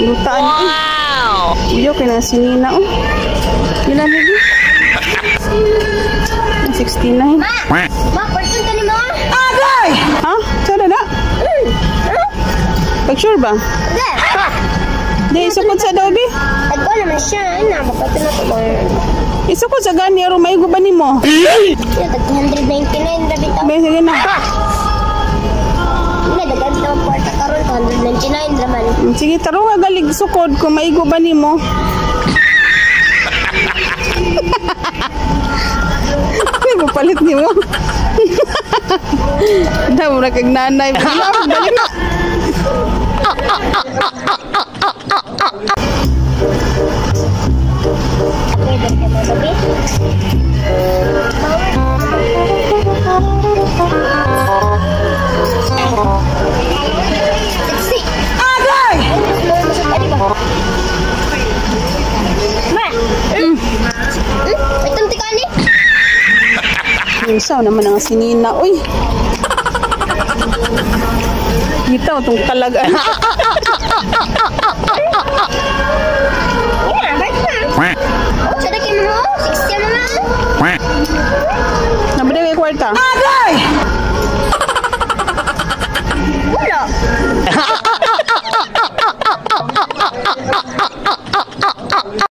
Yutaan. Wow! Uyo kay na sinina oh. Pila ni? 69. Ma, person ka ni mo? Ha? Sada na? Pag sure ba? Hindi. Di, isukod sa daw, bi. Tagko naman siya. Ay, na, baka na to. Isukod sa gani, aron maigo ba nimo? Tag 299 rabi to. Be, sige na. Hindi, daghan sa kwarta karon 299 raman. Sige, tarong nga galig sukod kung maigo ba nimo. Ay, mapalit nimo. Daw na kag nanay. Balik na. Okay, dali ka mo, gabi. Sexy. Agay! Ay, ba? Ma! May tunti ka ni? Isaw naman ang sinina. Uy. Bitaw tong kalagan.